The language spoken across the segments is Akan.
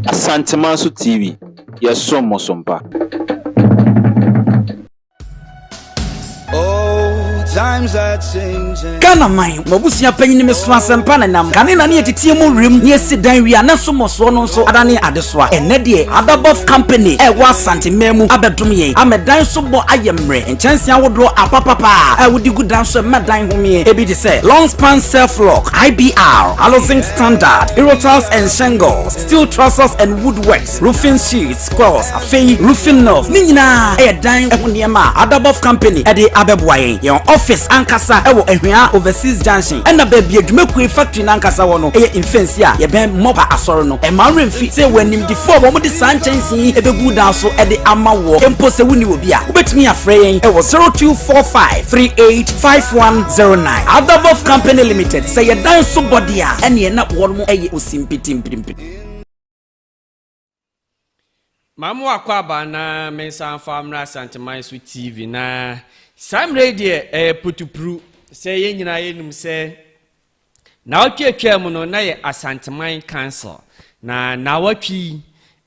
Asantemanso TV, yɛsom mo so mpa. Ghana man, m'abusua panyin me so asɛmpa na nam. Kane na ne yɛteteɛ mu werem ne yɛsi dan wie a na so mmɔsoɔ no nso adane adesoa. Ɛnnɛ deɛ Adabɔf Company a ɛwɔ Asante man mu abɛdom yɛn ama dan so bɔ ayɛ mmerɛ. Nkyɛnsee ahodoɔ apapapa a wode gu dan so ɛma dan homeɛ. Ebi te sɛ Long Span Self Lock, IBR, Alozinc Standard, Aerotiles and Shingles, Steel Trusses and Woodworks, Roofing Sheets, Coils, afei Roofing Nails. Ne nyinaa yɛ dan ho nneɛma a Adabɔf Company de abɛboa yɛn. Yɛn office ankasa wɔ Ahwea Overseas Junction, ɛna baabi a dwumakuo factory no ankasa wɔ no yɛ Mfɛnsi a yɛbɛn Mɔpa Asɔre no. Ɛmma wo werɛ mfi sɛ yɛwɔ animdefoɔ a wɔde saa nkyɛnsee yi bɛgu dan so de ama woɔ. Mpo sɛ wonni obi a, wobɛtumi afrɛ yɛn wɔ 0245 385109. Adabɔf Company Limited, sɛ yɛ dan so bɔ deɛ a, ɛneɛ na wɔn yɛ osimpitimpirimpi. Ma mo akwaaba na me nsa mfa mmra Asanteman so TV na saa mmerɛ yi deɛ ɛyɛ putupuru sɛ yɛn nyinaa yɛnim sɛ naawɔtwe atwa mu no na yɛ Asanteman Council na naawɔtwe yi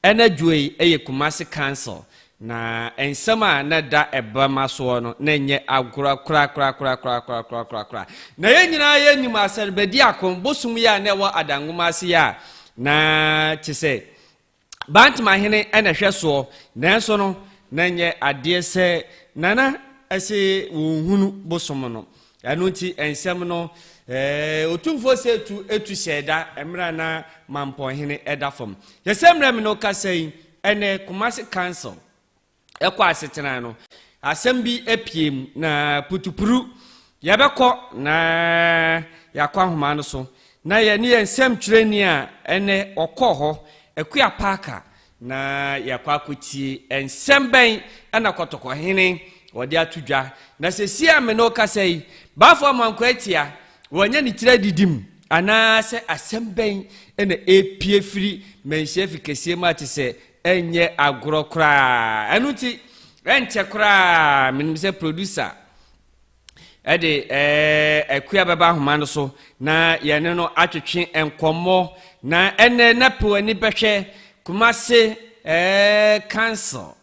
ɛna dwoe yi ɛyɛ Kumasi Council na nsɛm a na da ɛbɛma soɔ no na ɛnyɛ agorɔ korakorakorakorakorakorakora na yɛn nyinaa yɛnim Asɛrebɛdi ako bosom yi a na ɛwɔ Adangoma ase yi a na te sɛ Bantamahene na ɛhwɛ soɔ, nanso no, na ɛnyɛ adeɛ sɛ Nana se wɔnhunu bosom no. Ɛno nti nsɛm no, Otumfoɔ Setu tu hyɛɛ da mmerɛ a na Mampɔnhene da fam. Kyerɛ sɛ mmerɛ me ne wo kasa yi, ɛnɛ Kumasi Council kɔ asetena no, asɛm bi apue mu, na putupuru yɛbɛkɔ na yɛakɔ ahoma no so, na yɛne yɛn nsɛmtwerɛni a ɛnɛ ɔkɔɔ hɔ, Akua Parker, na yɛakɔ akɔtie nsɛm bɛn na Kɔtɔkɔhene wɔde ato dwa. Na seesei a me ne wo kasa yi, Bafo Amankwaa Atia, wɔanya ne tiri adidi mu, anaasɛ asɛm bɛn na ɛrepue firi Manhyia Fi kɛseɛ mu a te sɛ Ɛnyɛ agorɔ koraa. Ɛno nti, ɛnkyɛ koraa menim sɛ producer ɛde ɛɛ akua bɛba ahoma no so na yɛne no atwetwe nkɔmmɔ na ɛnɛ na pew ani bɛhwɛ Kumase ɛɛ council.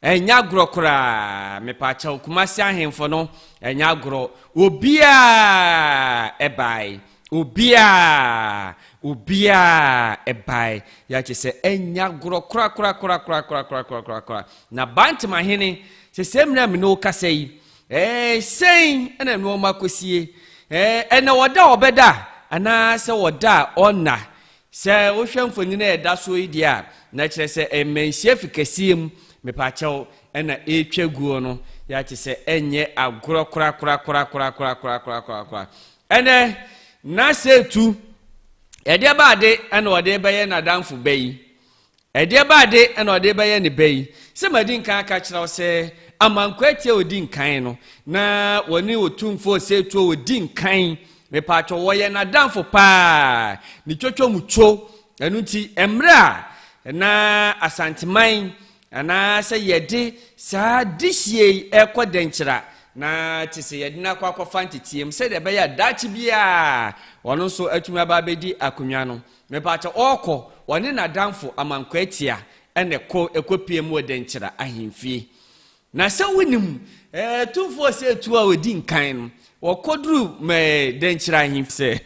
Ɛnyɛ agorɔ koraa mepaakyɛw Kumasi ahemfo no ɛnyɛ agorɔ obiaa ɛbae obiaa obiaa ɛbae yɛakye sɛ ɛnyɛ agorɔ korakorakorakorakorakorakorakora na Bantam ahene sɛ sɛ mmerɛ a mene wo kasa yi ɛɛ sɛn ɛna nneɛma kɔsie ɛɛ ɛna ɔda a ɔbɛda anaasɛ ɔda a ɔnna Sɛ wohwɛ mfonini a ɛda soɔ yi deɛ a, na kyerɛ sɛ mmanhyia fi kɛseɛ mu, mepaakyɛw, ɛna ɛretwa guo no, yɛate sɛ ɛnyɛ agorɔ korakorakorakorakorakorakorakorakora. Ɛnɛ, na sɛ etu, ɛdeɛ ba ade ɛna ɔde bɛyɛ n'adamfo bɛ yi. Ɛdeɛ ba ade na ɔde rebɛyɛ ne bɛ yi? Sɛ madi nkan aka akyerɛ wo sɛ Amankwaa Atia a ɔdi nkan no, na wɔne Otumfoɔ Osei-Tuo a ɔdi nkan, mepaatwɔ, wɔyɛ n'adamfo paa, ne twotwo mu two. Ɛno nti, mmerɛ a na Asanteman anaasɛ yɛde saa dehyeɛ yi rekɔ Dɛnkyira, na te sɛ yɛde no akɔ akɔfa nteteɛ mu sɛdeɛ ɛbɛyɛ a daakye biara ɔno nso atumi aba abɛdi akonnwa no, Mepakyɛ ɔɔkɔ, ɔne n'adamfo Amankwaatia na ɛkɔ ɛkɔpie mu wɔ Dɛnkyira ahemfie. Na sɛ wonim, ɛɛ Tumfoɔ Osei-Tuo a ɔdi nkan no, wɔkɔduru mɛɛ Dɛnkyira ahemfie sɛ,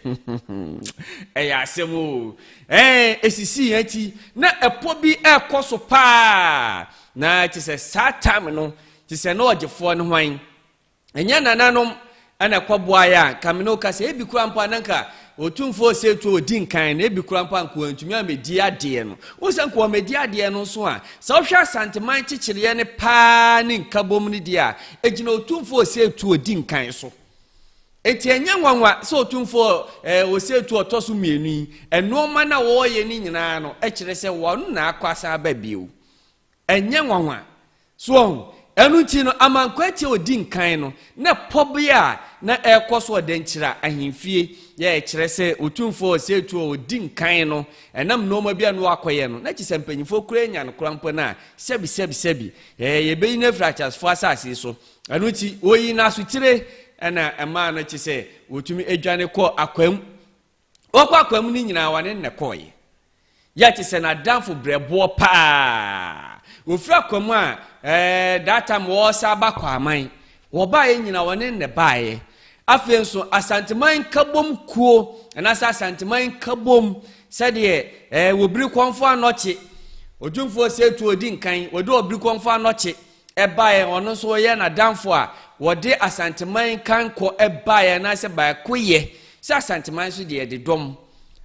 ɛyɛ asɛm o, ɛɛ ɛsisii yɛn akyi, na ɛpɔ bi ɛrekɔ so paa, na kyerɛ sɛ saa time no, kyerɛ sɛ na ɔgyefoɔ no hwan? Ɛnyɛ nananom na ɛkɔboaeɛ a, nka me ne wo ka sɛ ebi koraa mpo a na nka Otumfoɔ Osei-Tuo ɔdi nkan no, ebi koraa mpo a nka wantumi ammɛdi adeɛ no. Wohu sɛ nka wammɛdi adeɛ no nso a, sɛ wohwɛ Asanteman nkyekyereɛ no paa ne nkabom no deɛ a, ɛgyina Otumfoɔ Osei-Tuo ɔdi nkan so. Enti ɛnyɛ nwanwa sɛ Otumfoɔ eh, Osei-Tuo ɔtɔ so mmienu yi, nnoɔma no a wɔreyɛ no nyinaa no kyerɛ sɛ wɔn na akɔ asan aba bio. Ɛnyɛ nwanwa. So wahu? Ɛno nti no, amankwati a odi nkan no, na pɔbea a na ɛrekɔ so wɔ Dɛnkyira ahemfie yɛ ɛkyerɛ sɛ Otumfoɔ Osei Tuo a odi nkan no, ɛnam nneɛma bi a na wakɔyɛ no, na kyerɛ sɛ mpanyimfoɔ koraa anya no koraa mpo no a, sɛbi sɛbi sɛbi, ɛɛ, yɛbɛyi no afiri ateasefoɔ asase yi so. Ɛno nti, wɔyii no asotire na ɛmaa no kyerɛ sɛ wɔtumi dwane kɔɔ Akwam. Ɔkɔ akwaa mu no nyinaa wɔne no na ɛkɔeɛ. Yɛ te sɛ n'adamfo brɛboɔ paa. Wɔfiri akwa mu a, ɛɛ, that time wɔresa aba Kwaman. Wɔbaeɛ nyinaa wɔne no na ɛbaeɛ. Afei nso Asanteman Nkabom kuo anaasɛ Asanteman Nkabom sɛdeɛ ɛɛ Wɔbiri Kɔmfo Anɔkye, Otumfoɔ Osei Odi nkan, wɔde Wɔbiri Kɔmfo Anɔkye ɛbaeɛ, ɔno nso ɔyɛ n'adamfo a wɔde Asanteman kankɔ ɛbaeɛ anaasɛ baakoyɛ sɛ Asanteman nso deɛ yɛde dɔm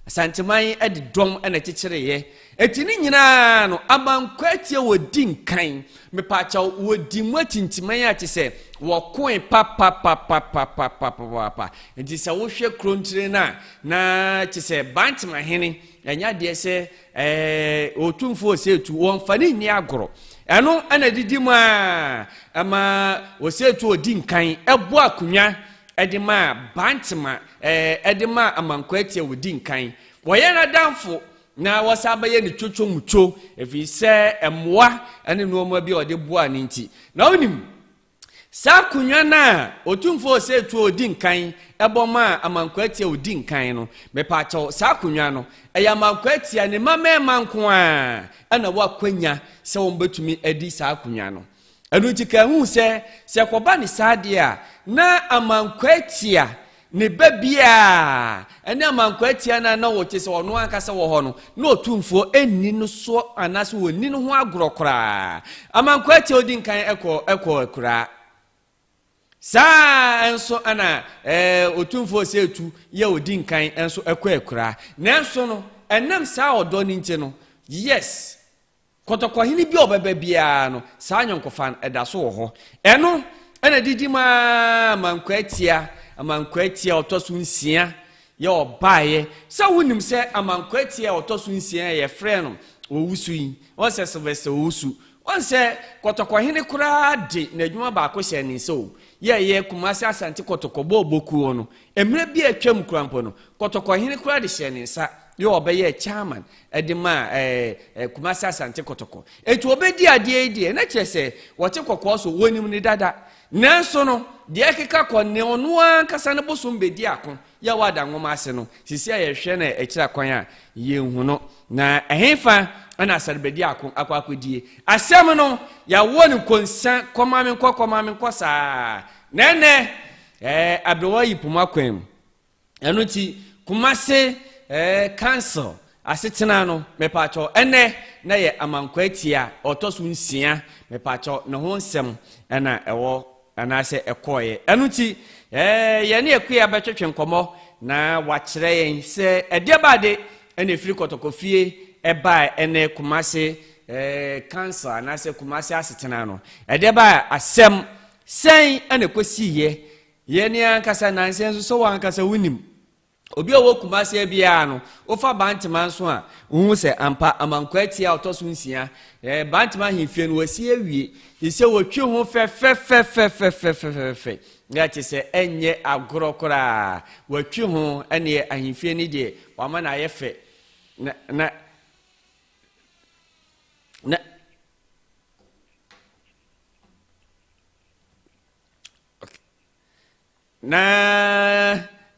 Asanteman de dɔm na ɛkyekyereeɛ. Eti ne nyinaa no, Amankwatia wɔdi nkan. Mepaakyɛw, wɔdi mu atintiman a kyesɛ wɔkoe papapapapapapapa. Nti sɛ wohwɛ Kurontire no a, na kyesɛ Bantemahene, ɛnyɛ adeɛ sɛ ɛɛ Otumfoɔ Osetu, wɔmfa ne nni agorɔ. Ɛno na ɛdidi mu a ɛma Osetu ɔdi nkan ɛbɔ akonnwa ɛde maa Bantema ɛɛ de maa Amankwati a wɔdi nkan. Wɔyɛ n'adamfo na wɔsan bɛyɛ ne twotwo mutwo ɛfiri sɛ mmoa ne nneɛma bi a ɔde boa no nti. Na wonim, saa akonnwa no a Otumfoɔ Osei Tuo ɔdi nkan ɛbɔ maa Amankwati a ɔdi nkan no, mepaakyɛw, saa akonnwa no, ɛyɛ Amankwati a ne mma mmarima nko ara ɛna wɔ akwanya sɛ wɔbɛtumi adi saa akonnwa no. Ɛno nti ka ehu sɛ, sɛ ɛkɔba ne saa deɛ a, na Amankwaatia ne ba biara ne Amankwaatia no a na ɔte sɛ ɔno ankasa wɔ hɔ no, na Otumfoɔ nni no soɔ anaasɛ ɔnni no ho agorɔ koraa. Amankwaatia ɔdi nkan kɔ kɔɔ akuraa. Saa ara nso na ɛɛ Otumfoɔ Osei-Tutu yɛ ɔdi nkan nso kɔ akuraa. Nanso no, ɛnam saa ɔdɔ no nti no, yes, Kɔtɔkɔhene bi a ɔbɛba biara no, saa ayɔnkofa no, ɛda so wɔ hɔ. Ɛno na ɛdidi mu ara ma Amankwaatia, Amankwaatia a ɔtɔ so nsia yɛ ɔbaeɛ. Sɛ wonim sɛ Amankwaatia a ɔtɔ so nsia a yɛfrɛ no Owusu yi, wɔn sɛ Sylvester Owusu, wɔn sɛ Kɔtɔkɔhene koraa de n'adwuma baako hyɛɛ ne nsa o, yɛ ɛyɛ Kumasi Asante Kɔtɔkɔ bɔɔlbɔ kuo no, mmerɛ bi a atwam koraa mpo no, Kɔtɔkɔhene koraa de hyɛɛ ne nsa yɛ ɔbɛyɛɛ chairman de maa ɛɛ Kumasi Asante Kɔtɔkɔ. Enti wɔbɛdi adeɛ yi deɛ, na kyerɛ sɛ wɔte kɔkɔɔ so, wɔnim ne dada. Nanso no, deɛ ɛkeka kɔ ne ɔno ankasa ne bosom bɛdi ako yɛ wɔ adanwoma ase no, sisi a yɛhwɛ no akyiri akwan a, yɛnhu no. Na ɛhefa na asare bɛdi ako akɔ akɔdie? Asɛm no, yɛawɔ no nkonsa, kɔma me nkɔ, kɔma me nkɔ saa. Na ɛnɛ, ɛɛ aberewa yi poma kwan mu. Ɛno nti Kumase eh, council asetena no mepaakyɛw ɛnɛ na yɛ Amankwaatia ɔtɔ so nsia mepaakyɛw ne ho nsɛm ɛna ɛwɔ anaasɛ ɛkɔɔeɛ. Ɛno nti eh, yɛne Akua bɛtwetwe nkɔmmɔ na wakyerɛ yɛn sɛ ɛdeɛ baade ɛna ɛfiri Kɔtɔkɔfie ɛbae ɛne Kumase eh, council anaasɛ Kumase asetena no ɛdeɛ baa asɛm sɛn ɛna ɛkɔsiiɛ. Yɛn ankasa nansa nso sɛ w'ankasa wonim obi a ɔwɔ Kumasi biara no, wofa Bantama nso a, wohu sɛ ampa Amankwaa Tia a ɔtɔ so nsia, eh, Bantama ahemfie no wɔasi awie, te sɛ wɔtwi ho fɛfɛfɛfɛfɛfɛfɛfɛ, na kyerɛ sɛ ɛnyɛ agorɔ koraa, wɔatwi ho, ɛneɛ ahemfie no deɛ wɔama no ayɛ fɛ, na, na, na, Na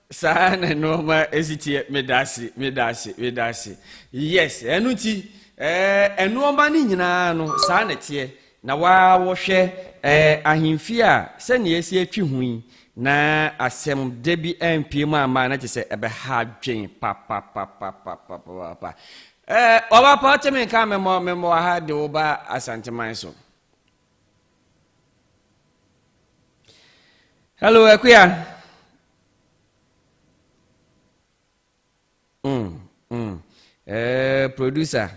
saa na nneɛma esi teɛ. Meda ase, meda ase, meda ase. Yes, ɛno nti ɛɛ nneɛma no nyinaa no saa na ɛteɛ. Na waa wɔhwɛ ɛɛ ahemfie a sɛnea esi atwi ho yi na asɛm da bi ampie mu amma na kyerɛ sɛ ɛbɛha adwen papapapapapapa. Ɛɛ ɔba pa ɔte me nka mɛmɔ mɛmɔ ha de wo ba Asanteman so. Hello, Akuya. Producer.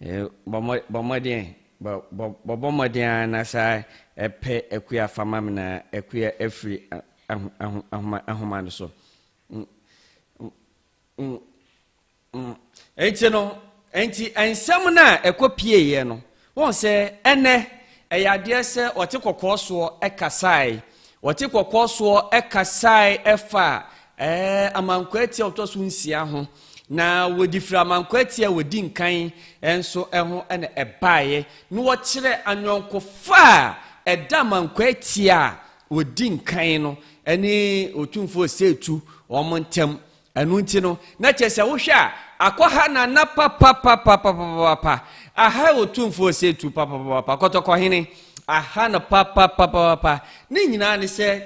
Bɔ mmɔden. Bɔ mmɔden ara na saa ɛpɛ Akuya fama me na Akuya afiri ahoma no so. Enti no, enti nsɛm no a ɛkɔ pieeɛ no, wɔn sɛ ɛnɛ ɛyɛ adeɛ sɛ ɔte kɔkɔɔ soɔ ɛkasae, ɔte kɔkɔɔ soɔ ɛkasae ɛfa ɛɛ amankwaatia ɔtɔ so nsia ho, na wɔdi firi amankwaatia a wɔdi nkan nso ɛho ɛna ɛbaeɛ, na wɔkyerɛ anyɔnkofa a ɛda amankwaatia a wɔdi nkan no ɛne Otumfoɔ Osei Tutu wɔn ntam. Ɛno nti no, na kyerɛ sɛ wohwɛ a, akɔha Nana papapapapapapa. Aha Otumfoɔ Osei Tu papapapapa, Kɔtɔkɔhene, aha no papapapapa. Ne nyinaa ne sɛ,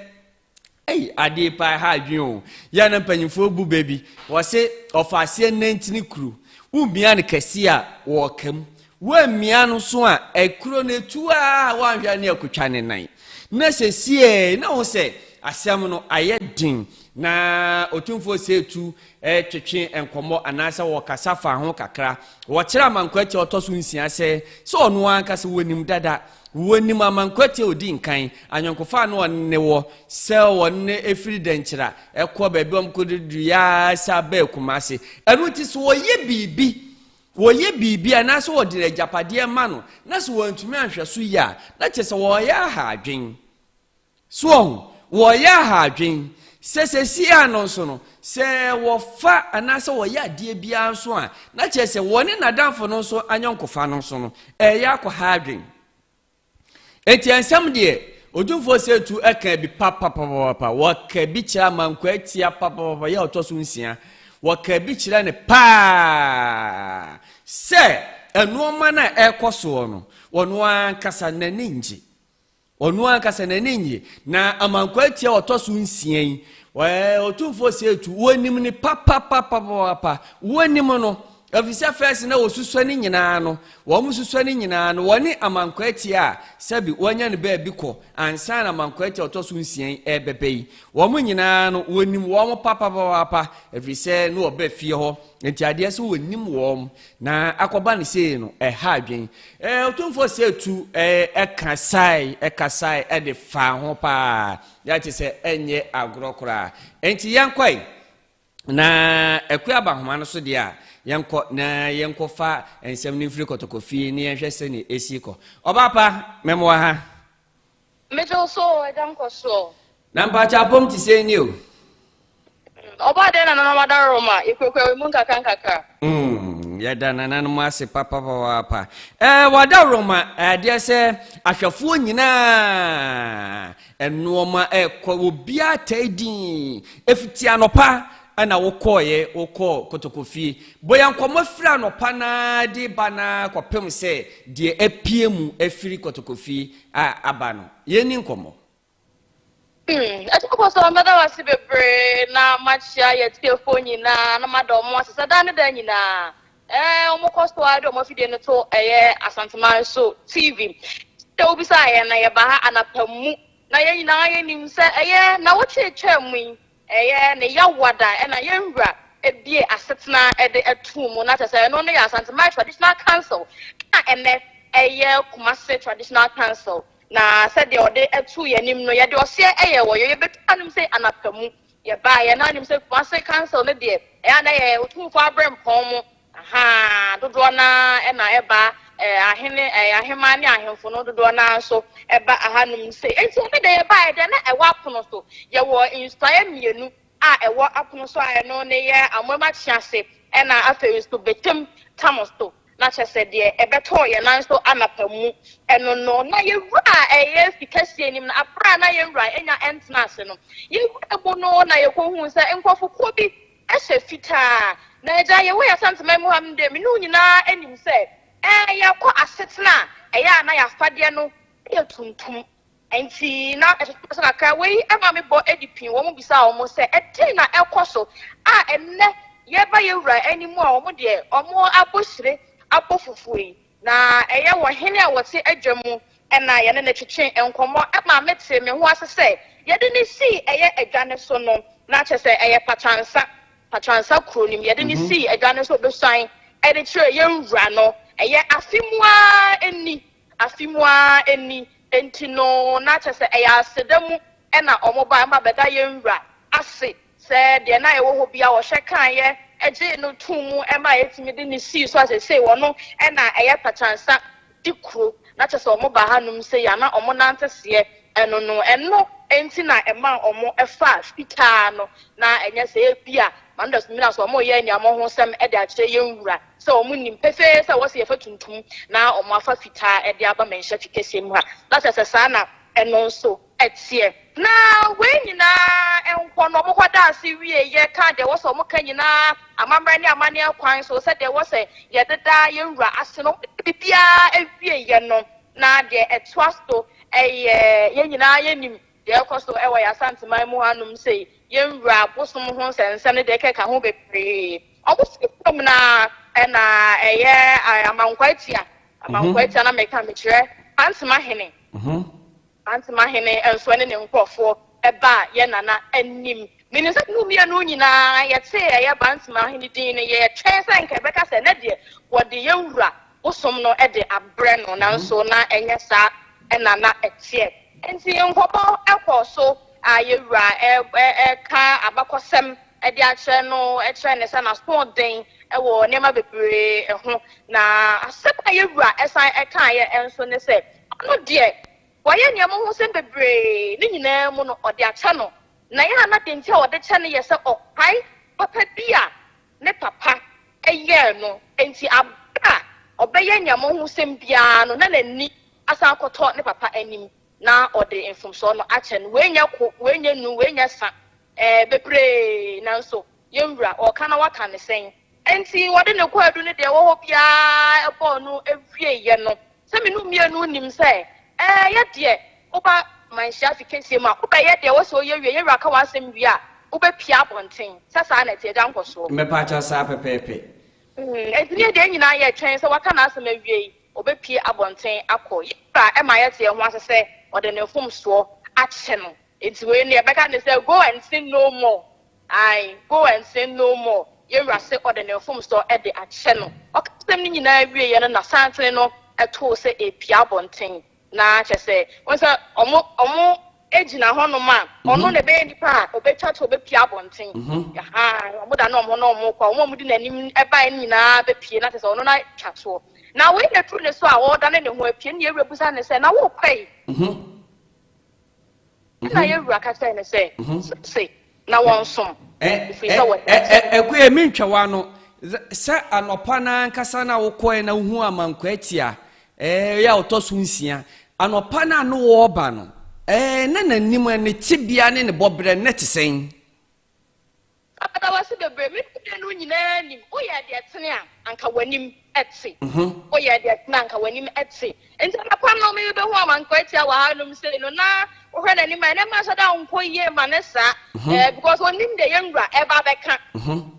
ei, adeɛ paa ɛha adwene o. Yɛ na mpanyinfoɔ bu bɛ bi, wɔse ɔfa aseɛ nantini kuro. Womia no kɛseɛ a, wɔɔka mu. Woammia no so a, ɛkuro no etu a woanhwɛ ne akotwa ne nan. Na sɛsiee, na wo sɛ asɛm no ayɛ den. Na Otumfoɔ Osei Tu twetwe nkɔmmɔ anaasɛ wɔkasa fa ho kakra. Wɔkyerɛ Amankwati a ɔtɔ so nsia sɛ, sɛ ɔno ankasa wɔnim dada. Wɔnim Amankwati a ɔdi nkan, ayɔnkofa a na ɔne wɔ, sɛ wɔne ɛfiri Dɛnkyira ɛkɔ baabi a wɔkɔduru yaa sɛ aba Kumase. Ɛno nti sɛ wɔyɛ biribi, wɔyɛ biribi anaasɛ wɔde agyapadeɛ ma no, na sɛ wɔantumi anhwɛ so yie a, na kyerɛ sɛ wɔyɛ aha adwen. So wɔn, wɔyɛ aha adwen. Sɛ sɛsi a no nso no, sɛ wɔfa anaasɛ wɔyɛ adeɛ biara nso a, na kyerɛ sɛ wɔne n'adamfo no nso anyɔnkofa no nso no, ɛyɛ akɔha adwen. Enti nsɛm deɛ, Otumfoɔ Osei Tu ka bi papapapapa. Wɔka bi kyerɛ Amankwaa Atia papapapa, yɛ a ɔtɔ so nsia. Wɔka bi kyerɛ no paa sɛ nnoɔma no a ɛrekɔ soɔ no, ɔno ankasa n'ani ngye. Ɔno ankasa n'ani nnye. Na Amankwaa Atia a ɔtɔ so nsia yi, Otumfoɔ Osei Tu, wɔnim no papapapapapa. Wɔnim no, ɛfiri sɛ fɛs na wɔsusua no nyinaa no, wɔn susua no nyinaa no, wɔne Amankwaa Atia a sɛbi wɔanya no baabi kɔ ansa na Amankwaa Atia a ɔtɔ so nsia yi ɛrebɛba yi. Wɔn nyinaa no, wɔnim wɔn papapapapa, ɛfiri sɛ na wɔba fie hɔ. Nti adeɛ sɛ wɔnim wɔn. Na akɔba no sei no, ɛha adwen. Ɛɛ, Otumfoɔ Osei Tu ɛɛ ɛkasae, ɛkasae ɛde faa ho paa. Yɛate sɛ ɛnyɛ agorɔ koraa. Enti yɛnkɔe. Na Akua aba nhoma no so deɛ a, yɛnkɔ na yɛnkɔfa nsɛm no mfiri Kɔtɔkɔ fie na yɛnhwɛ sɛnea ɛsi kɔ. Ɔbaa pa, mɛmoa ha. Megye wo so o, Agya nkɔsoɔ. Na mpakyɛ apɔm te sɛn ni o? Ɔbaa dɛn na nananom adaworoma yɛkurakura mu nkakra nkakra? Yɛda nananom ase papapaapa. Ɛɛ wadaworoma adeɛ sɛ ahwɛfoɔ nyinaa nnoɔma ɛkɔ obiara taa din efiti anɔpa ɛna wokɔɔyɛ wokɔɔ kotokofie bɔ yɛn nkɔmmɔ firi anɔpa naa de ba naa kɔpem sɛ deɛ apue mu afiri kotokofie a aba no yɛnni nkɔmmɔ. Atiefo, mɛda wo ase bebree na makyia yɛn atiefoɔ nyinaa na mada wɔn ase sɛ daa ne daa nyinaa ɛɛ wɔn kɔ so ara de wɔn afidie no to ɛyɛ Asanteman so TV. Sɛ wobisa yɛn na yɛba ha anapa mu na yɛn nyinaa yɛnim sɛ ɛyɛ nnawɔtwe atwa mu yi ɛyɛ ne yawada ɛna yɛn wura ebie asetena ɛde ɛto mu na kyerɛ sɛ ɛno no yɛ Asanteman Traditional Council na ɛnɛ ɛyɛ Kumasi Traditional Council. Na sɛdeɛ ɔde too yɛn anim no, yɛde ɔseɛ yɛɛ wɔ yɛ. Yɛbɛtu anom sɛ anapa mu. Yɛbaeɛ na anim sɛ Kumasi Council no deɛ, ɛyɛ a na yɛ Otumfoɔ aberempɔn mo. Ahaa, dodoɔ no ara na ɛba, eh, ahene, eh, aheman ne ahemfo no dodoɔ no ara nso ɛba ahanom sei. Enti ɛno deɛ yɛbaeɛ deɛ na ɛwɔ apono so. Yɛwɔ nsuaeɛ mmienu a ɛwɔ apono so a ɛno ne yɛ Amoam Akyease ɛna afei nso Bekyem Tam so. Na kyerɛ sɛ deɛ ɛbɛtɔɔ yɛn nan so anapa mu ɛno no, na yɛn wura a ɛyɛ fi kɛseɛ nim no, aberɛ a na yɛn wura nya ntena ase no, yɛwura mu no na yɛkɔhuu sɛ nkurɔfokuo bi hyɛ fitaa. Na agya, yɛwɔ yɛn Asanteman mu ha no deɛ, me ne wo nyinaa nim sɛ, ɛɛ, yɛkɔ asetena a, ɛyɛ a na yɛn afadeɛ no yɛ tuntum. Enti na ɛsɛ sɛ kakra. Wei ma me bɔ di pii. Wɔbisaa wɔn sɛ, Ɛdeɛn na ɛrekɔ so a ɛnnɛ yɛreba yɛn wura anim a wɔn deɛ wɔabɔ hyire abɔ fufuo yi? Na ɛyɛ wɔ hene a wɔte adwa mu na yɛne no twetwee nkɔmmɔ ma metee me ho ase sɛ yɛde no sii ɛyɛ adwa no so no, na kyerɛ sɛ ɛyɛ Patransa, Patransa kuro no mu. Yɛde no sii adwa no so bɛsuan de kyerɛɛ yɛn wura no. Ɛyɛ afe mu ara ni Afe mu ara ni, enti no na kyerɛ sɛ ɛyɛ aseda mu na wɔbaeɛ, wɔba bɛda yɛn Wura ase sɛ deɛ na ɛwɔ hɔ biara ɔhwɛ kaeɛ gyee no too mu maa yɛtumi de no sii so a seesei ɔno na ɛyɛ Pachansa di kuro. Na kyerɛ sɛ wɔba hanom sei a na wɔnante seɛ ɛno no, ɛno nti na ɛmaa wɔfaa fitaa no, na ɛnyɛ sɛ ebia Mandas Minas wɔreyɛ aniammɔhosɛm de akyerɛ yɛn Wura. Sɛ wɔn nim pefee sɛ wɔse yɛfa tuntum na wɔn afa fitaa de aba manhyia fi kɛseɛ mu ha, na kyerɛ sɛ saa na ɛno nso teɛ. Na wei nyinaa nkɔ no, wɔkɔdaa ase wieeɛ kaa deɛ ɛwɔ sɛ wɔka nyinaa, amammerɛ ne amanneɛ kwan so, sɛdeɛ ɛwɔ sɛ yɛdeda yɛn wura ase no, wɔde biribiara wieeɛ no, na deɛ ɛtoa so yɛ, yɛn nyinaa yɛnim deɛ ɛrekɔ so wɔ yɛn Asanteman mu hanom sei, yɛn wura bosom ho nsɛnsɛm ne deɛ ɛkeka ho bebree. Wɔsi fam no ara na ɛyɛ Amankwaatia, Amankwaatia na meka mekyerɛ Antema hene. Mantema hene nso ne ne nkurɔfoɔ baa yɛn nana anim. Menim sɛ mo mmienu nyinaa yɛtee ɛyɛ Bantema hene din no, yɛtwɛn sɛ nka ɛbɛka sɛ ɛnnɛ deɛ wɔde yɛn wura bosom no de abrɛ no, nanso na ɛnyɛ saa na na ɛteɛ. Enti nkɔmmɔ kɔɔ so a yɛn wura reka abakɔsɛm de akyerɛ no, kyerɛ no sɛ n'asoɔden wɔ nneɛma bebree ho. Na asɛm a yɛn wura san kaeɛ nso ne sɛ, Ɔno deɛ, wayɛ nneɛma ho nsɛm bebree, ne nyinaa mu no, ɔde akyɛ no. Na ɛyɛ a na deɛ nti a ɔde kyɛ no yɛ sɛ ɔkae papa bi a ne papa yɛɛ no. Enti bere a ɔbɛyɛ nneɛma ho nsɛm biara no, na n'ani asan akɔtɔ ne papa anim, na ɔde mfomsoɔ no akyɛ no. Wei nyɛ ko, wei nyɛ nu, wei nyɛ sa, ɛɛ, bebree. Nanso yɛn wura, ɔreka na waka no sɛn? Enti wɔde ne kwaadu ne deɛ ɛwɔ hɔ biara bɔɔ no wieeɛ no, sɛ me ne wo mmienu nim sɛ, ɛɛ, yɛ deɛ woba manhyia afe kɛseɛ mu a, wobɛyɛ deɛ ɛwɔ sɛ woyɛ wie, yɛn wura ka w'asɛm wie a, wobɛpue abɔnten. Sɛ saa na ɛteɛ, Agya Nkɔsoɔ? Mɛpakyɛw saa pɛpɛɛpɛ. Enti ne yɛn nyinaa yɛtwɛn sɛ waka n'asɛm awie yi, ɔbɛpue abɔnten akɔ. Yɛn wura ma yɛte yɛn ho ase sɛ ɔde ne mfomsoɔ akyɛ no. Enti wei no yɛbɛka no sɛ go and sin no more. Ae, go and sin no more, yɛn Wura se ɔde ne mfomsoɔ de akyɛ no. Ɔka asɛm no nyinaa wieeɛ no na santene no too sɛ ɛrepia abɔnten. Na kyerɛ sɛ, wohu sɛ ɔmo, ɔmo gyina hɔnom a, ɔno na ɛbɛyɛ nipa a ɔbɛtwa to ɔbɛpia abɔnten. Ahaa, ɔmo da ne ɔmo ho na ɔmo kɔ a, ɔmo a ɔmo di n'anim baeɛ no nyinaa bɛpie na kyerɛ sɛ ɔno na twa toɔ. Na wei na ɛduru ne so a ɔredane ne ho apue no na yɛn Wura bisa no sɛ, na worekɔ yi? Ɛnna yɛn wura ka kyerɛɛ no sɛ, Sese na wɔnsom, ɛfiri sɛ wɔde akyɛ. Akua, mentwa w'ano. Sɛ anɔpa no ankasa na wokɔɛ na wohu amankwaatia ɛyɛ a ɔtɔ so nsia, anɔpa no a na wɔreba no, na n'anim, ne tebea ne ne bɔberɛ na ɛte sɛn? Meda wo ase bebree. Me mmienu nyinaa nim. Woyɛɛ deɛ ɛtene a, anka w'anim te. Woyɛɛ deɛ ɛtene a, anka w'anim te. Nti anɔpa no merebɛhu Amankwaa Atia wɔ hanom sei no, na wohwɛ n'anim a, nneɛma nhyɛ da nkɔ yie ma no saa. Eh, because ɔnnim deɛ yɛn wura ɛreba abɛka.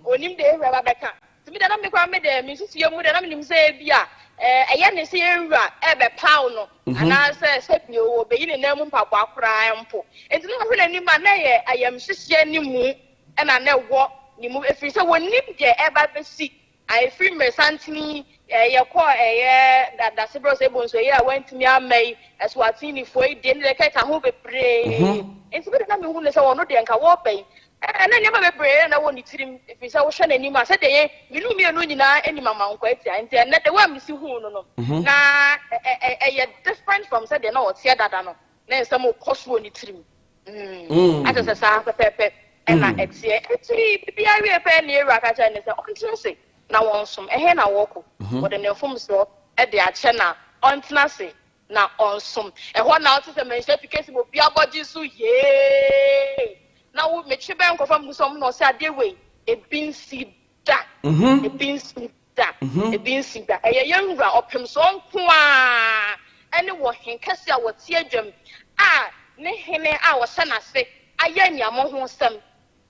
Ɔnnim deɛ yɛn wura ɛreba abɛka. Nti me deɛ na me koraa me deɛ me nsusuiɛ mu deɛ na menim sɛ ebia eh, ɛyɛ ne sɛ yɛn wura ɛrebɛpaw no. Anaasɛ sɛbi o, obeyi ne nan mu mpaboa koraa mpo. Enti na ɔhwɛ n'anim a, na ɛyɛ ayamhyehyeɛ ne mu na na ɛwɔ ne mu, ɛfiri sɛ wɔnim deɛ ɛreba abɛsi. Ɛfiri mmerɛsanten yi, yɛkɔɔ ɛyɛ Dasebrɛ sɛ Bonsu ɛyɛ a wantumi amma yi, Eswatinifoɔ yi deɛ ne deɛ ɛkeka ho bebree. Enti me deɛ na mehu no sɛ ɔno deɛ nka wɔreba yi, na nneɛma bebree na ɛwɔ ne tirim, ɛfiri sɛ wohwɛ n'anim a, sɛdeɛ yɛn mene mmienu nyinaa nim Amankwa Atia, nti ɛnnɛ the way a mesi huu no no, mhm. na ɛyɛ different from sɛdeɛ na ɔteɛ dada no, na nsɛm kɔ so wɔ ne tirim. Mm. Mm. Akyɛ sɛ saa pɛpɛɛpɛ ɛna mm. ɛteɛ. Nti biribiara wie pɛɛ ne ewura ka kyerɛ ne sɛ ɔntena ase na wɔnsom. Ɛhe na wɔkɔ? Mhm. Wɔde ne mfomsoɔ de akyɛ na ɔntena ase na ɔnsom. Ɛhɔ na ɔte sɛ manhyia fi kesi ma obi abɔgye so yee. Na wo metwe bɛn nkurɔfoɔ mu sɛ ɔmo na ɔsɛ adeɛ wei ebi nsi da. Mhm. Ebi nsi da. Mhm. Ebi nsi da. Ɛyɛ yɛn wura ɔpemsoɔ nko ara ɛne wɔ hen kɛse a wɔte adwam a ne hene a ɔhyɛ n'ase ayɛ aniammɔ ho nsɛm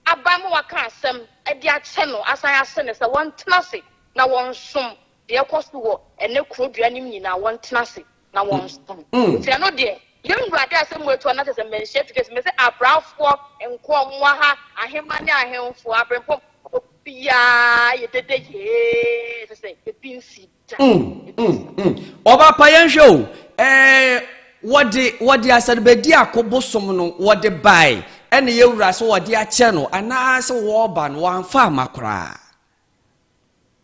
aba ma waka asɛm de akyɛ no asan ase no sɛ wɔntena ase na wɔnsom deɛ ɛkɔ so wɔ ɛnɛ kuro dua no mu nyinaa, wɔntena ase na wɔnsom. Nti ɛno deɛ, yɛn Wurade asɛm mu atu anaasɛ sɛ manhyia fi kɛse, mese abrafoɔ, nkoa, mmoa ha, ahemma ne ahemfo, aberempɔn, obiara yɛ dede yee, kyerɛ sɛ ebi nsi da. Ebi nsi da. Ɔba pa yɛnhwɛ o, ɛɛ wɔde wɔde asɛdebɛdi ako bosom no wɔde bae ɛna yɛwura sɛ wɔde akyɛ no anaasɛ wɔreba no wɔamfa ama koraa.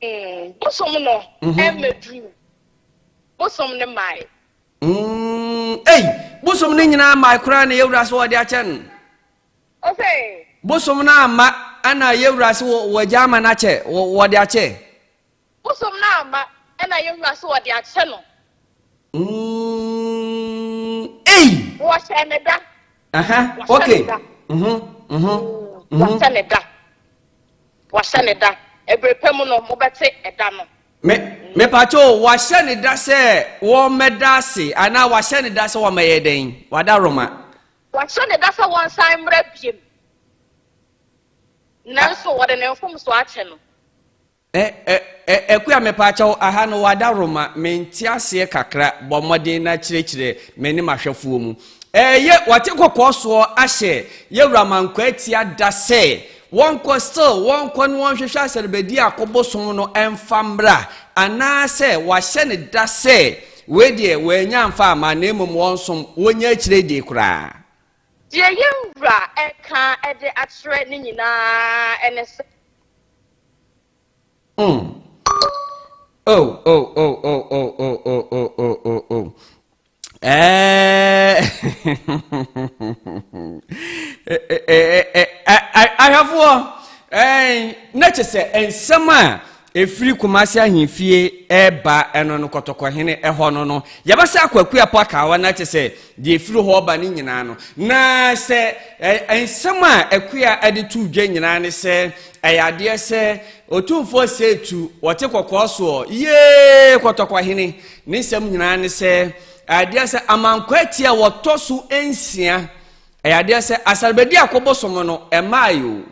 Mm, bosom no mmɛduru. Bosom no mae. Mm, ei, bosom no nyinaa mae koraa na yɛwura sɛ wɔde akyɛ no. Ɔsɛ. Bosom no amma ɛna yɛwura sɛ wɔagya ama no akyɛ, wɔde akyɛ. Bosom no amma ɛna yɛwura sɛ wɔde akyɛ no. Mm, ei. Wɔhyɛ ne da. Aha, Wahyɛ okay. ne da. Wahyɛ ne da. Wahyɛ ne da. Ɛberɛ pa mu no, mobɛte ɛda no. Me mepatwo wahyɛ ne da sɛ wɔmmɛda ase anaa wahyɛ ne da sɛ wɔmmɛyɛ dɛn? Wada Roma. Wahyɛ ne da sɛ wɔnsan mmra biem. Nanso wɔde ne mfomso akyɛ no. Ɛ ɛ ɛ Akua mepaakyɛw aha no wada Roma mente aseɛ kakra bɔ mmɔden na kyerɛkyerɛ me ne m'ahwɛfoɔ mu. Ɛyɛ wate kɔkɔɔ soɔ ahyɛ yɛwura Mankwaa Atia da sɛ wɔnkɔ still wɔnkɔ ne wɔnhwehwɛ asɛrebɛdi a kɔbosom no ɛmfa mmra anaasɛ wahyɛ ne da sɛ wei deɛ wɔanya amfa amma na mmom wɔnsom wɔnya akyire die koraa. Deɛ yɛn wura ɛka de akyerɛ ne nyinaa ne sɛ. Oh, oh, oh, oh, oh, oh, oh, oh, oh, oh, oh. Eh. Ahwɛfoɔ, na kyɛ sɛ nsɛm a ɛfiri Kumasi ahemfie ɛreba ɛno no kɔtɔkɔhene ɛhɔ no no yɛbɛsɛ akɔ Akuapɔ Akawa na kyɛ sɛ deɛ ɛfiri hɔ ba no nyinaa no na sɛ nsɛm a Akua ɛde to dwa nyinaa ne sɛ Ɛyɛ adeɛ sɛ Otumfoɔ Setu wɔte kɔkɔɔ soɔ yee kɔtɔkɔhene ne nsɛm nyinaa ne sɛ ɛyɛ adeɛ sɛ amankwati a wɔtɔ so nsia ɛyɛ adeɛ sɛ asarbadi akobosom no ɛmaae o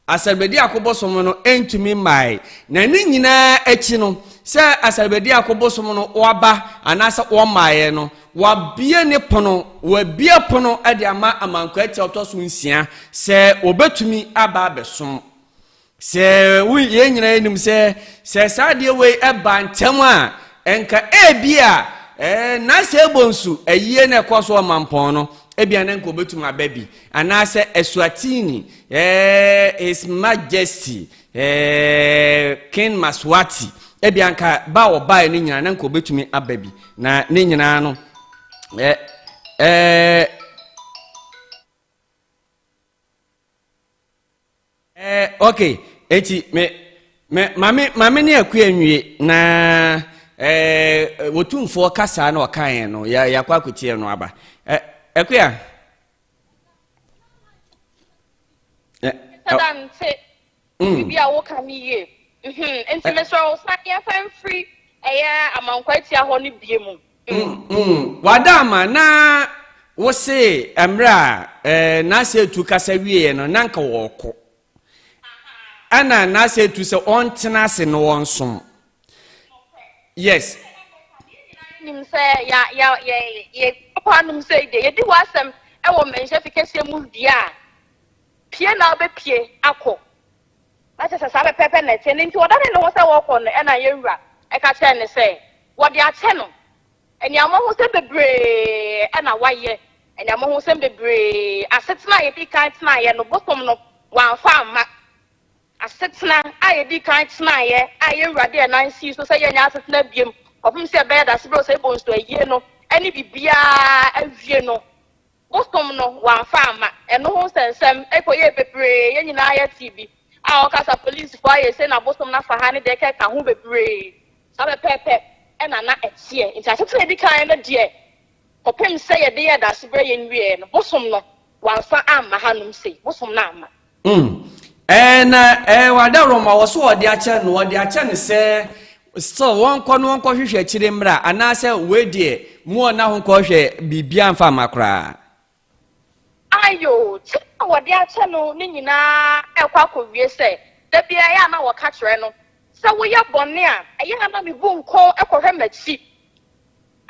asarbadi akobosom no ɛntumi mmae na ne nyinaa akyi no sɛ asarbadi akobosom no waba anaasɛ wɔmmaeɛ no Wabue ne pono, wabue pono de ama amankwati a ɔtɔ so nsia sɛ wɔbɛtumi aba abɛsom. Sɛ wo yɛn nyinaa nim sɛ sɛ saa adeɛ wei ɛba ntɛm a, nka ebi a ɛɛ n'asɛ ɛbɔ nsu ayie na ɛkɔ so ɔmampɔn no, ebi a na nka wɔbɛtumi aba bi. Anaasɛ Eswatini, ɛɛ His Majesty, ɛɛ King Maswati, ebi a nka ba a ɔbaeɛ no nyinaa na nka wɔbɛtumi aba bi. Na ne nyinaa no, ɛ ɛɛ ɛɛ okay eti me me maame maame ne akua nwie na ɛɛ wɔtumfoɔ kasaa na ɔkaeɛ no yɛ yɛakɔ akɔtie no aba ɛ akua. Ɛ ɛ. Biribi a woka no yie. Nti mesrɛ wo san yɛmfa mfiri ɛyɛ Amankwa Atia hɔ no bie mu. Wada ama na wo se mmerɛ a eh, Nase Atu kasa wieɛ no na nka wɔɔkɔ. Ɛna Nase Atu sɛ ɔntena ase na ɔnsom. Yes. Nim sɛ ya ya yɛ yɛ kɔ anom sɛ deɛ yɛdi w'asɛm ɛwɔ mmɛnhyɛ fi kɛseɛ mu wie a Pue na wobɛpue akɔ. Na kyerɛ sɛ saa pɛpɛɛpɛ na ɛteɛ. No nti ɔdanee ne ho sɛ ɔrekɔ no, ɛnna yɛn wura ka kyerɛɛ no sɛ wɔde akyɛ no. Aniammɔhosɛm bebree na wayɛ, aniammɔhosɛm bebree. Asetena a yɛdii kan tenaeɛ no, bosom no, wamfa amma. Asetena a yɛdii kan tenaeɛ a yɛn wura de yɛn nan sii so sɛ yɛnyɛ asetena biom kɔpem sɛ ɛbɛyɛ Dasebrɛ Osei Bonsu ayie no ne biribiara awie no, Bosom no wɔamfa amma. Ɛno ho nsɛnsɛm kɔyɛɛ bebree, yɛn nyinaa yɛtee bi a ɔka sɛ apolisifo ayɛ sei na bosom no afa ha ne deɛ ɛkeka ho bebree. Saa pɛpɛɛpɛ na na ɛteɛ. Nti asetena a ɛdi kan no deɛ, kɔpem sɛ yɛde yɛɛ Daasebrɛ yɛn wieɛ no, bosom no wɔamfa amma hanom sei. Bosom no amma. Mm. Ɛɛ na ɛɛ wadawuroma wɔ so ɔde akyɛ no ɔde akyɛ no sɛ still wɔnkɔ no wɔnkɔ hwehwɛ akyire mmra anaasɛ wei deɛ mu ɔna ho nkɔhwɛ biribiara mfa mma koraa. Ayo, kyɛ a wɔde akyɛ no no nyinaa rekɔ akɔwie sɛ, da biara ɛyɛ a na wɔka kyerɛ no sɛ woyɛ bɔne a, ɛyɛ a na mebu nkɔn kɔhwɛ m'akyi.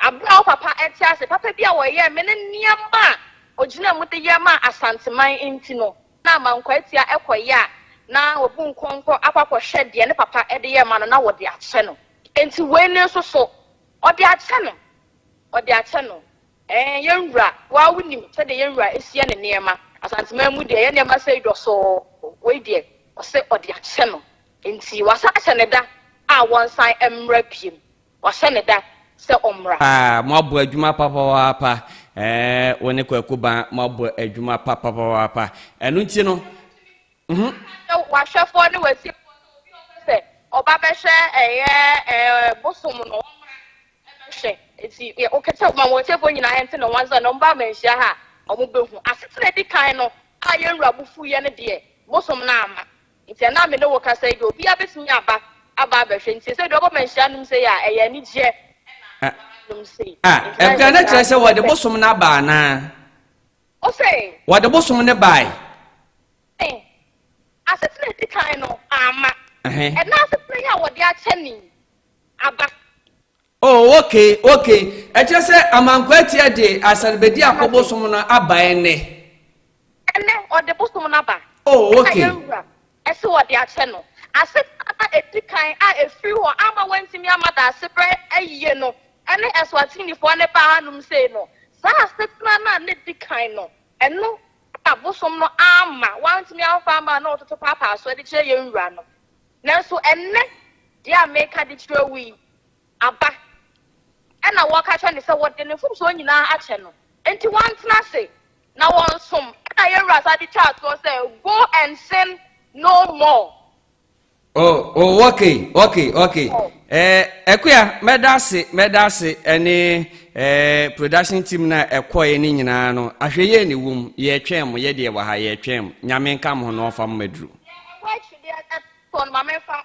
Bere a wo papa te ase, papa bi a ɔyɛɛ me ne nneɛma a ogyinaa mu de yɛ maa Asanteman nti no, na Amankwaatia kɔyɛ a na wabu nkɔnkɔ akɔ akɔhwɛ deɛ ne papa de yɛɛ ma no na wɔde akyɛ no. Enti wei no nso so, ɔde akyɛ no. Ɔde akyɛ no. Ɛɛ, yɛn wura, wo ara wonim sɛdeɛ yɛn wura si yɛ ne nneɛma. Asanteman mu deɛ, yɛn nneɛma sei dɔsɔɔ. Wei deɛ, ɔse ɔde akyɛ no. Enti wasan ahyɛ no da a wɔnsan mmra bio. Wahyɛ no da sɛ ɔmmra. Ah, moabɔ adwuma papapaapa. Eh, wo ne Kwaku Ban moabɔ adwuma papapaapa. Ɛno nti no, mhm. W'ahwɛfoɔ ne w'atiefoɔ sɛ obi a ɔpɛ sɛ ɔba bɛhwɛ ɛyɛ ɛɛ bosom no ɔmmra ɛbɛhwɛ. Eti yɛ wokɛkyɛ ma wɔn atiefoɔ nyinaa ɛnte ne ho ase sɛ na ɔmba amanhyia ha a. wɔbɛhu. Asetena a ɛdi kan no a yɛn wura bo fuiɛ no deɛ, bosom no amma. Nti ɛnnɛ a me ne wo kasa yi deɛ, obiara bɛtumi aba aba abɛhwɛ. Nti seesei deɛ ɔba manhyia nom sei a, ɛyɛ anigyeɛ na aba nom sei. Ah, Nti na Akua, na kyerɛ sɛ wɔde sɛ. bosom no aba anaa? Ose. Wɔde bosom no bae. Asetena a ɛdi kan no amma. Ɛhɛn. Ɛnnɛ asetena yi a wɔde akyɛ no yi aba. Oh, okay, okay. Ɛkyerɛ sɛ Amankwaatia de Asarbedi akɔ bosom no aba ɛnnɛ. Ɛnnɛ, ɔde bosom no aba. Oh, Ɛna okay. yɛn wura ɛse wɔde akyɛ no. Asetena a ɛdi kan a ɛfiri hɔ amma wantumi amma Daasebrɛ ayie no ɛne Eswatinifoɔ no baa hanom sei no, saa asetena no a na ɛdi kan no, ɛno na bosom no amma wantumi amfa amma a na ɔtoto paapaa so de kyerɛ yɛn wura no. Nanso ɛnnɛ deɛ a meka de kyerɛ wo yi, aba. Ɛnna wɔka kyerɛ no sɛ wɔde ne mfomsoɔ nyinaa akyɛ no, enti wɔntena ase na wɔnsom. Ɛnna yɛn Wura san de twaa toɔ sɛ, Go and sin no more. Oh, oh, okay, okay, okay. Eh, Akuya, mɛda ase, mɛda ase ɛne eh, production team na ɛkɔɛ ne nyinaa no. Ahwɛ yie ne wom, yɛtwɛn mo, yɛdeɛ wɔ ha, yɛtwɛn mo. Nyame nka mo ho na ɔmfa mo maduru. Deɛ ɛwɔ akyiri deɛ ɛtoɔ no, ma memfa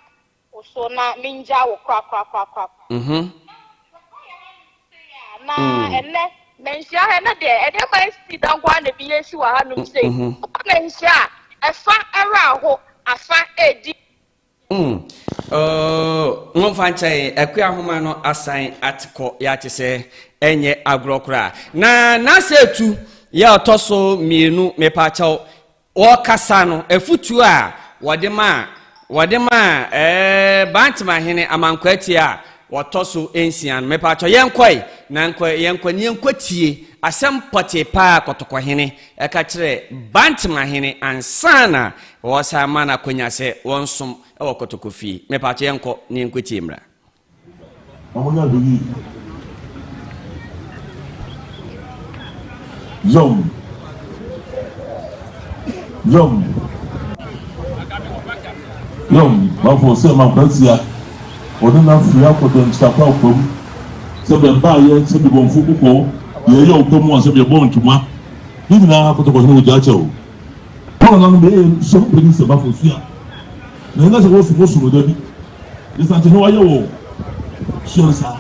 wo so na mengyaa wo korakorakorakora. Na ɛnnɛ, manhyia ha, ɛnnɛ deɛ, nneɛma asi da nko ara na ebi asi wɔ hanom sei. Woba manhyia a, ɛfa ɛwerɛ aho, afa ɛredi. Mm. Oh, momfa nkyɛn, Akua ahoma no asan ate kɔ, yɛate sɛ ɛnyɛ agorɔ koraa. Na n'asɛ etu yɛ ɔtɔ so mmienu, mepaakyɛw, Wɔrekasa no, afotuo a wɔde maa wɔde maa ɛɛ Bantamahene Amankwaatia a wɔtɔ so nsia no, mepatwɔ yɛnkɔe na nkɔ yɛnkɔ ne yɛnkɔtie asɛm pɔtee paa a Kɔtɔkɔhene ɛka kyerɛɛ Bantamahene ansa na wɔresan ma no akwanya sɛ wɔnsom wɔ Kɔtɔkɔ fie. Mepatwɔ yɛnkɔ na yɛnkɔtie mmra. Na monyɛ ahwɛyie. Yam. Yam. Yam. Bafo sɛ makwatia. Ɔne no afiri akɔ dɔnkyira kɔ akwam. Sɛ bɛ baayɛ sɛ bibɔnfo kokɔ deɛ ɛyɛ ɔpɛ mu a sɛ bɛ bɔ ntoma. Ne nyinaa kɔtɔkɔhene wɔ gya kyɛ o. Paul nananom bɛyɛ sɛ mpanin sɛ bafo sua. Na ɛnyɛ sɛ wɔsom wɔsom no dabi. Ne sante na wayɛ wɔ sua no saa.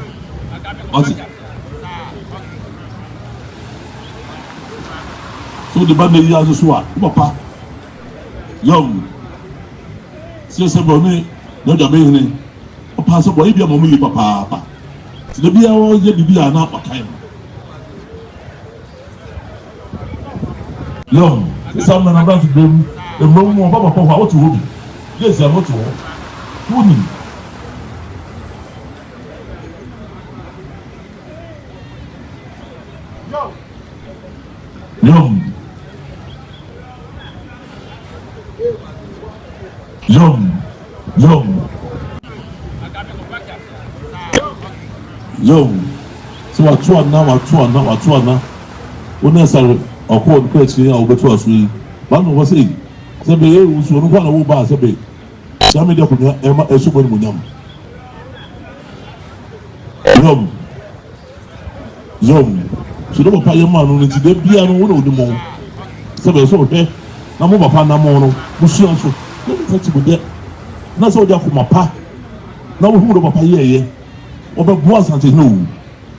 Wate? Sɛ wode ba nnɛ yi ara nso so a, wo papa yam sɛ sɛ bɛ ɔne n'agya bɛhene ɔpaa sɛ bɔyɛ bi ama ɔmo yie papaapa. Sɛ da biara ɔyɛ biribi a na wakae no. Yam, saa mmerɛ no aberante berɛ mu, mmerɛ mu ɔba papa hɔ a wote hɔ bi, gye sia no wote hɔ, wonim. Yam, yam, yam, yam, sɛ wato ana, wato ana, wato ana. Wo ne sare ɔkɔɔ no kɔ akyire a wobɛto aso yi ba no hɔ sei sɛ bɛ ee wusu ɔno nko na wo ba sɛ bɛ saa mi de akonnwa ɛma ɛso bɔ animuonyam yɔm yɔm so de papa yɛ maa no no nti da bia no wo na odi mo sɛ bɛ sɛ ɔhwɛ na mo papa na mo no mo sua so na mo fa ti mo dɛ na sɛ ɔde akoma pa na wohu de papa yɛɛyɛ ɔbɛboa asante hene o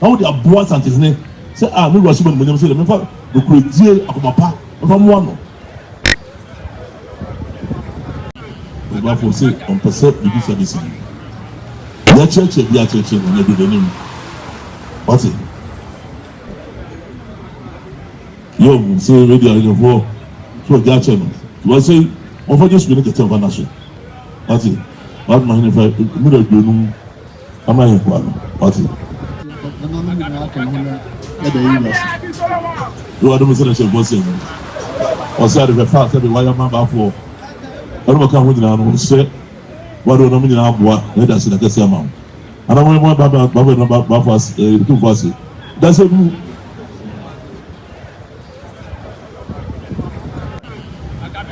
na wode aboa Asantehene sɛ, A, me wura hyɛ me animuonyam sɛ deɛ memfa nokorɛdie, akoma pa, mfa mmoa no. Ɔbafoɔ se ɔmpɛ sɛ biribi saa bɛsi bio. Deɛ akyerɛkyerɛ biara kyerɛkyerɛ no na ɛduru n'anim. Wate? Yob se wei deɛ ahwehwɛfoɔ sɛ ɔgya akyɛ no. Nti wɔse wɔmfa gye sube no kɛtɛ mfa nna so. Wate? Wadoma hene fa mmerɛ 50. Ama yɛn kwa no, wate. Nananom nyinaa ka ho na yɛda yɛn wura ase. Yehowa adom sɛ na hyɛ bɔ sɛ mu. Ɔsɛ adehwɛ fa sɛ de wayɛ ma abaafoɔ ɛne wɔka ho nyinaa no sɛ wade wɔnam nyinaa aboa na ɛda ase na kɛse ama wo. Ana mo mo ba ba ba ba baafo ase ɛɛ tumfo ase. Da sɛ mu.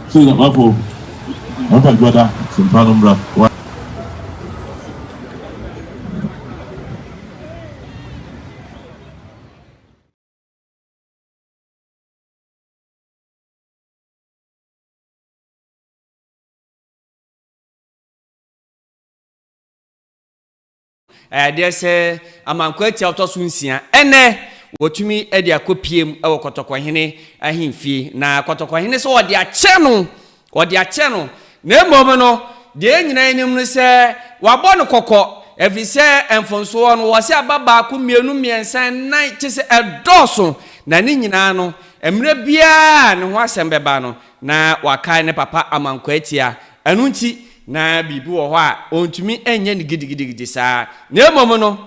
Sɛ na baafo wɔn fa dwada sɛmpa no mmra. Ɛyɛ adeɛ sɛ Amankwa Atia ɔtɔ so nsia. Ɛnnɛ, wɔtumi de akɔpiem wɔ Kɔtɔkɔhene ahemfie. Na Kɔtɔkɔhene sɛ ɔde akyɛ no, ɔde akyɛ no. Na mmom no, deɛ yɛn nyinaa nim no sɛ wabɔ no kɔkɔ, ɛfiri sɛ mfomsoɔ no, wɔse aba baako, mmienu, mmiɛnsa, nnan, kyerɛ sɛ ɛdɔɔso. Na ne nyinaa no, mmerɛ biara a ne ho asɛm bɛba no, na wakae ne papa Amankwa Atia. Ɛno nti, na biribi wɔ hɔ a ɔntumi nyɛ no gidigidigidi saa. Na mmom no,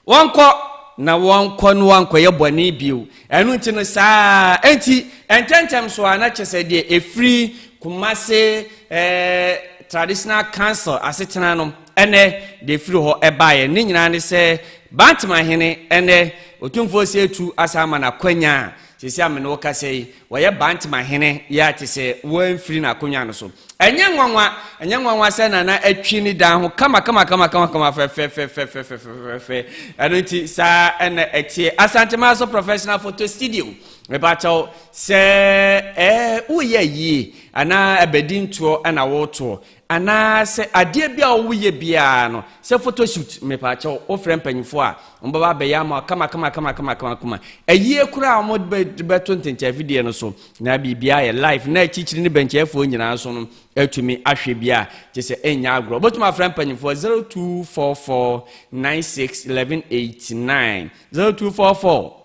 wɔnkɔ na wɔnkɔ no wɔankɔyɛ bɔne bio. Ɛno nti no saa ara. Enti ntɛmntɛm so ara na kyerɛ sɛ deɛ ɛfiri Kumase eh, Traditional Council asetena no ɛnɛ deɛ ɛfiri hɔ ɛbaeɛ ne nyinaa ne sɛ Bantamahene ɛnɛ Otumfoɔ Osei asan ama no akwanya a seesei a me ne wo kasa yi wɔyɛ Bantamahene yɛ a te sɛ wɔamfiri n'akonnwa no so. Ɛnyɛ nwanwa, ɛnyɛ nwanwa sɛ Nana atwi ne dan ho kama kama kama kama kama fɛfɛfɛfɛfɛfɛfɛ. Ɛno nti saa ɛna ɛteɛ. Asantema so professional photo studio. Mepakyɛw sɛ ɛɛ woyɛ yie anaa ɛbɛdi ntoɔ ɛna wotoɔ anaa sɛ adeɛ bi a woyɛ biara no sɛ photo shoot mepakyɛw wofrɛ mpanyinfoɔ a wɔbɛba abɛyɛ ama kama kama kama kama kama kama. Ayie koraa a wɔbɛto ntɛnkyɛn afidie no so Na biribiara yɛ live na akyikyiri ne bɛnkyɛɛfoɔ nyinaa nso no atumi ahwɛ bi a kyɛ sɛ ɛnyɛ agorɔ. Wobɛtumi afrɛ mpanyinfoɔ 0244 96 11 89 0244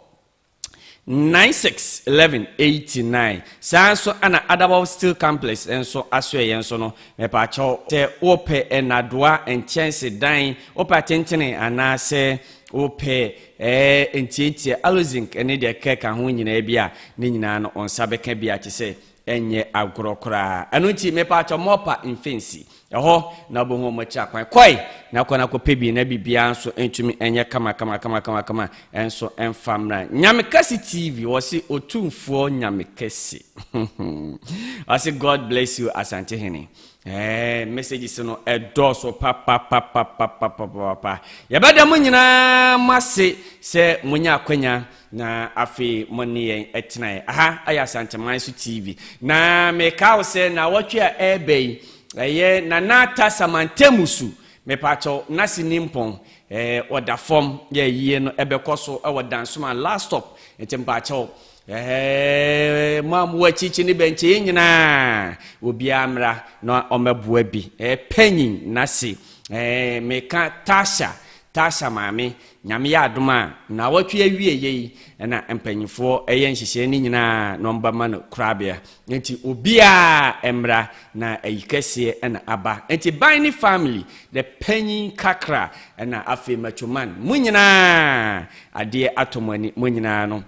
96 11 89. Saa nso ana Adabɔ Steel Complex nso asoɛyɛ nso no mepaakyɛw sɛ wopɛ nnadoa nkyɛnse dan wopɛ atentene anaasɛ wopɛ Ɛɛ ntiantia, aloe-zinc ne deɛ ɛkeka ho nyinaa bi a, ne nyinaa no wo nsa bɛka bi a kyesɛ ɛnyɛ agorɔ koraa. Ɛno nti mepaakyɛw mɔpa mfɛnsi, ɛhɔ na wobɛhu wɔn akyiri akwan. Kɔe na kɔ na kɔpɛ bi na biribiara nso ntumi nyɛ kama kama kama kama kama nso mfa mmra. Nyamekɛse TV, wɔse Otumfoɔ Nyamekɛse. Wɔse God bless you Asantehene. Ɛɛ messages no ɛdɔɔso papapapapapapapa. Yɛbɛda mo nyinaa mo ase sɛ monya akwanya na afei mo ne yɛn ɛtenae. Aha ayɛ Asanteman so TV. Na meka wo sɛ naawɔtwe a ɛreba yi ɛyɛ Nana Atta Samantamusu mepakyɛw Nase Nimpɔn ɛɛ ɔda fam yɛ ayie no ɛbɛkɔ so ɛwɔ Dansoma last stop nti mpakyɛw Ɛɛ, mo a mowɔ akyirikyiri ne bɛnkyɛe nyinaa, obiara mmra na ɔmmɛboa bi. Ɛɛ, panyin n'ase. Ɛɛ, meka Tasha, Tasha maame, Nyame yɛ adom a, naawɔtwe awieeɛ yi na mpanyinfoɔ ɛyɛ nhyehyɛe no nyinaa na wɔbɛma no korabea. Nti obiara mmra na ayi kɛseɛ na aba. Nti Ban ne family, the panyin kakra, ɛna afei Macho Man, mo nyinaa adeɛ atɔ mo ani, mo nyinaa no.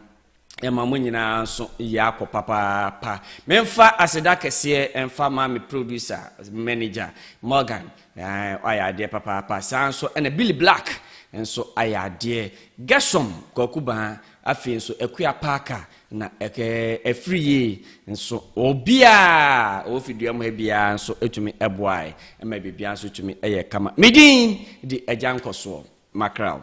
Ɛma mo nyinaa nso yɛ akɔ papaapa. Memfa aseda kɛseɛ mfa ma me producer, manager, Morgan. Wayɛ adeɛ papaapa. Saa nso ɛna Billy Black nso ayɛ adeɛ. Gershom Kwaku Baa, afei nso Akua Parker na ɛfiri yie nso. Obiara ɔwɔ fidua mu ha biara nso tumi boae ma biribiara nso tumi yɛ kama. Me din de Agya Nkɔsoɔ Mackerel.